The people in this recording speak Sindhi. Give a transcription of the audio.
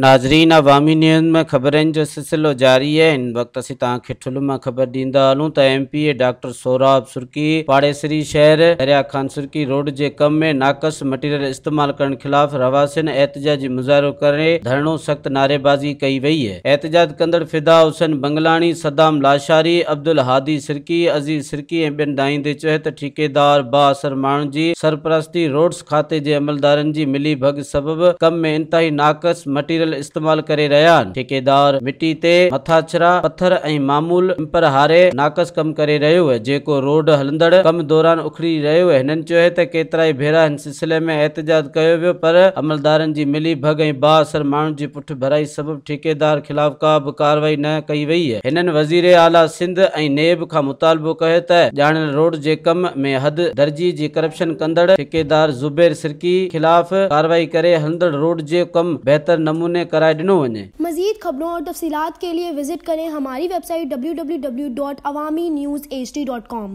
ناظرين عوامي نيوز ۾ خبرن جو سلسلو جاري آهي هن وقت اسين توهان کي ٺل مان خبر ڏيندا هلون ته M P A doctor Sohrab Sarki پاڙيسري شهر دريا خان سرڪي روڊ جي ڪم ۾ ناقص مٽيريل استعمال ڪرڻ خلاف رهواسين احتجاجي مظاهرو ڪري ڌرڻو سخت نعريبازي ڪئي وئي احتجاج ڪندڙ فدا حسين بنگلاڻي، صدام لاشاري، عبدالهادي سرڪي، عزيز سرڪي ۽ ٻين دانهيندي چيو ته ٺيڪيدار بااثر ماڻهن جي سرپرستي روڊس کاتي جي عملدارن جي ملي ڀڳ سبب ڪم ۾ انتهائي ناقص مٽيريل استعمال ڪري رهيا آهن، ٺيڪيدار مٽي تي مٿاڇرا پٿر ۽ معمول ٽمپر هاري ناقص ڪم ڪري رهيو اهي جيڪو روڊ هلندڙ ڪم دوران اکڙي رهيو اهي هنن چيو ته ڪيترائي ڀيرا هن سلسلي ۾ احتجاج ڪيو ويو پر عملدارن جي ملي ڀڳ ۽ بااثر ماڻهن جي پٺڀرائي سبب ٺيڪيدار خلاف ڪا به ڪارروائي نه ڪئي وئي. هنن وزير اعليٰ سنڌ ۽ نيب کان مطالبو ڪيو ته ڄاڻايل روڊ جي ڪم ۾ حد درجي جي ڪرپشن ڪندڙ ٺيڪيدار زبير سرڪي خلاف ڪارروائي ڪري هلندڙ روڊ جو ڪم بهتر نموني ڪرائي ڏنو وڃي. مزيد خبرون اور تفصيلات کے لئے وزٽ کریں ہماری ویب سائٹ www.awamiNewsHD.com.